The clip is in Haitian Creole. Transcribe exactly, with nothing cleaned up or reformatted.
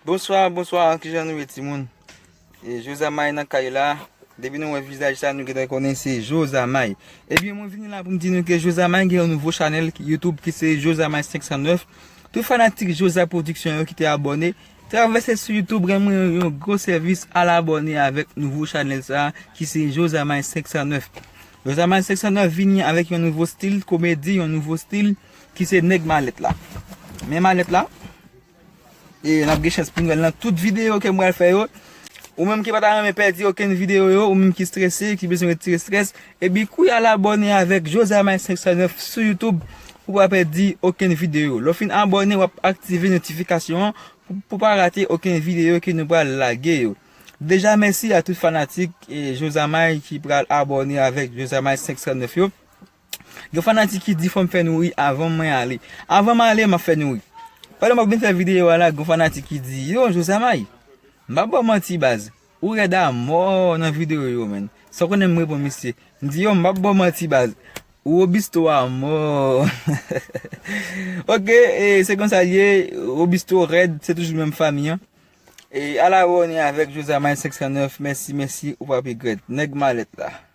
Bonswa, bonswa, kijan nou ye timoun? E Josamay nan kay la. Depi nou wè vizaj sa, nou gentan konnen se Josamay. Ebyen, mwen vini la pou m di nou ke Josamay gen yon nouvo chanèl YouTube ki se Josamay senk san nèf. Tout fanatik Josa Production yo ki te abòne, travèse sou YouTube, rann mwen yon gwo sèvis, al abòne avèk nouvo chanèl sa ki se Josamay senk san nèf. Josamay senk san nèf vini avèk yon nouvo stil komedi, yon nouvo stil ki se Nèg Malèt la. Men malèt la, e n ap gen chans pou n wè l nan tout videyo ke m pral fè yo. Ou menm ki pa ta renmen pèdi okenn videyo yo, ou menm ki strese, ki bezwen retire strès, epi kouri al abòne avèk Josamay senk san nèf sou YouTube pou w pa pèdi okenn videyo. Lè w fin abòne, w ap aktive notifikasyon an pou, pou pa rate okenn videyo ke nou pral lage yo. Deja mèsi a tout fanatik e Josamay ki pral abòne avèk Josamay senk san nèf yo. Gen fanatik ki di fò m fè nou ri avan mwen ale. Avan m ale, m ap fè nou ri. Pandan m ap vin fè videyo a la, gen fanatik ki di, "Yo, Josamay, m p ap ba w manti, baz. Ou rèd a mò nan videyo yo, menn." Sa w konnen m reponn misye? M di, "Yo, m p ap ba w manti, baz. Ou Robisto a mò." Ok, e se konsa l ye, Robisto rèd, se toujou menm fanmi an. E al abòne avèk Josamay senk san nèf, mèsi, mèsi, ou p ap regrèt. Nèg malèt la.